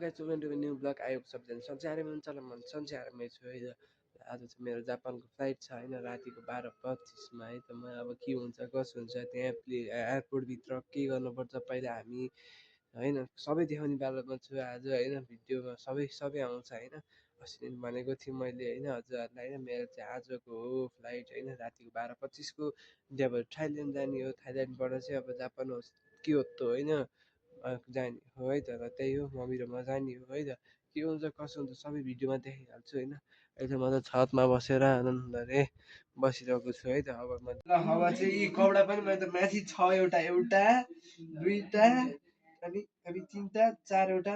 guys welcome to new blog आयो सबजना सन्चै आरामै हुन्छ होला म सन्चै आरामै छु है त आज चाहिँ मेरो जापानको फ्लाइट छ हैन रातिको 12:25 मा है त म अब के हुन्छ कसो हुन्छ त्यहाँ एयरपोर्ट भित्र के गर्नुपर्छ पहिला हामी हैन सबै देखाउने बेलामा छु आज हैन भिडियोमा सबै आउँछ हैन अस्ति भनेको थिएँ मैले हैन हजुरहरुलाई हैन मेरो चाहिँ आजको हो फ्लाइट हैन रातिको 12:25 को इन्डियाबाट थाइल्यान्ड जाने हो थाइल्यान्डबाट चाहिँ अब जापान होस् क्योतो हैन जाने हो है त र त्यही हो मम्मी र म जाने हो है त के हुन्छ कसो हुन्छ सबै भिडियोमा देखाइहाल्छु हैन अहिले म त छतमा बसेर आनन्दले बसिरहेको छु है त अब म ल अब चाहिँ यी कपडा पनि मैले त माथि छ एउटा दुईटा अनि तीनटा चारवटा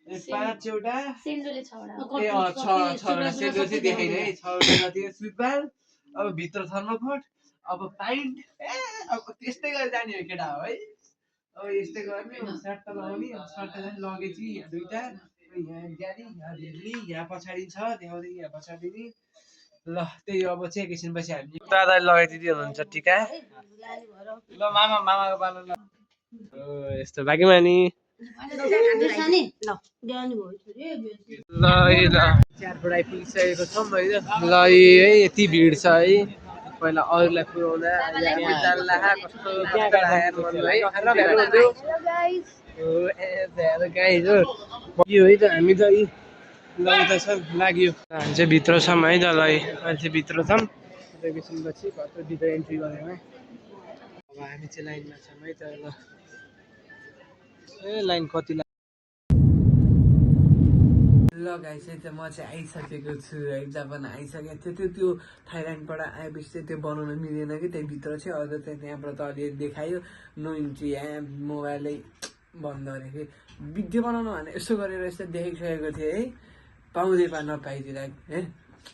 अनि पाँचवटा ए छवटा सेन्डो चाहिँ देखाइन है छवटा जति स्लिपर अब भित्र थर्मोकोट अब पाइन्ट अब त्यस्तै गरेर जाने हो केटा हो है अब यस्तै गर्ने सर्ट लगाउने सर्ट लगेज यहाँ दुईटा यहाँ ग्यारी यहाँ भेली यहाँ पछाडि छ देखाउँदै यहाँ पछाडि नि ल त्यही अब चाहिँ एकैछिनपछि हामी दादाले लगाइदिँदै हुनुहुन्छ टिका ल मामाको पालो ल यस्तो भाग्यमानी ल चियारबाट आइपुगिसकेको छौँ है ल है यति भिड छ है पहिला अरूलाई पुऱ्याउँदा कस्तो यो है त हामी त लगाउँदा छ लाग्यो हामी चाहिँ भित्र छौँ है त ल अहिले चाहिँ भित्र छौँ एकैछिनपछि भित्र एन्ट्री गरेर अब हामी चाहिँ लाइनमा छौँ है त ल ए लाइन कति ल गाइस चाहिँ म चाहिँ आइसकेको छु है जापान आइसकेको थियो त्यो थाइल्यान्डबाट आएपछि चाहिँ त्यो बनाउन मिलेन कि त्यहीँभित्र चाहिँ अझ चाहिँ त्यहाँबाट त अलिअलि देखायो नो इन्ट्री एप मोबाइलै बन्द अरे कि भिडियो बनाउनु भने यसो गरेर यस्तो देखाइसकेको थिएँ है पाउँदै नपाइदिएर है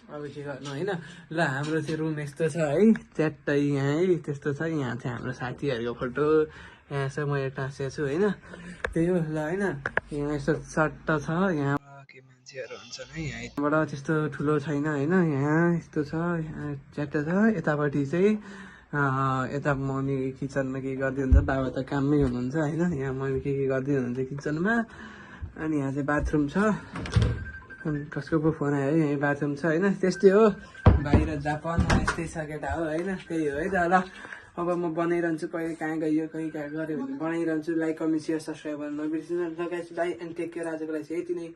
अब के गर्नु होइन ल हाम्रो चाहिँ रुम यस्तो छ है च्याट्टै यहाँ है त्यस्तो छ यहाँ चाहिँ हाम्रो साथीहरूको फोटो यहाँ चाहिँ मैले टाँसेको छु होइन त्यही हो ल होइन यहाँ यस्तो चट्ट छ यहाँ के मान्छेहरू हुन्छन् है यहाँबाट त्यस्तो ठुलो छैन होइन यहाँ यस्तो छ यहाँ च्याट्ट छ यतापट्टि चाहिँ यता मम्मी किचनमा के गर्दै हुन्छ बाबा त काममै हुनुहुन्छ होइन यहाँ मम्मी के गर्दै हुनुहुन्छ किचनमा अनि यहाँ चाहिँ बाथरुम छ कसको पो फोन आयो है यहीँ बाथरुम छ होइन त्यस्तै हो बाहिर जापान यस्तै छ केटा हो होइन त्यही हो है त ल अब म बनाइरहन्छु कहिले कहाँ गयो कहीँ कहाँ गऱ्यो भने बनाइरहन्छु लाइक कमेन्ट सेयर सब्सक्राइब गर्न नबिर्सिनु लगाइछु लाइक एन्ड टेक केयर आजको लागि चाहिँ यति नै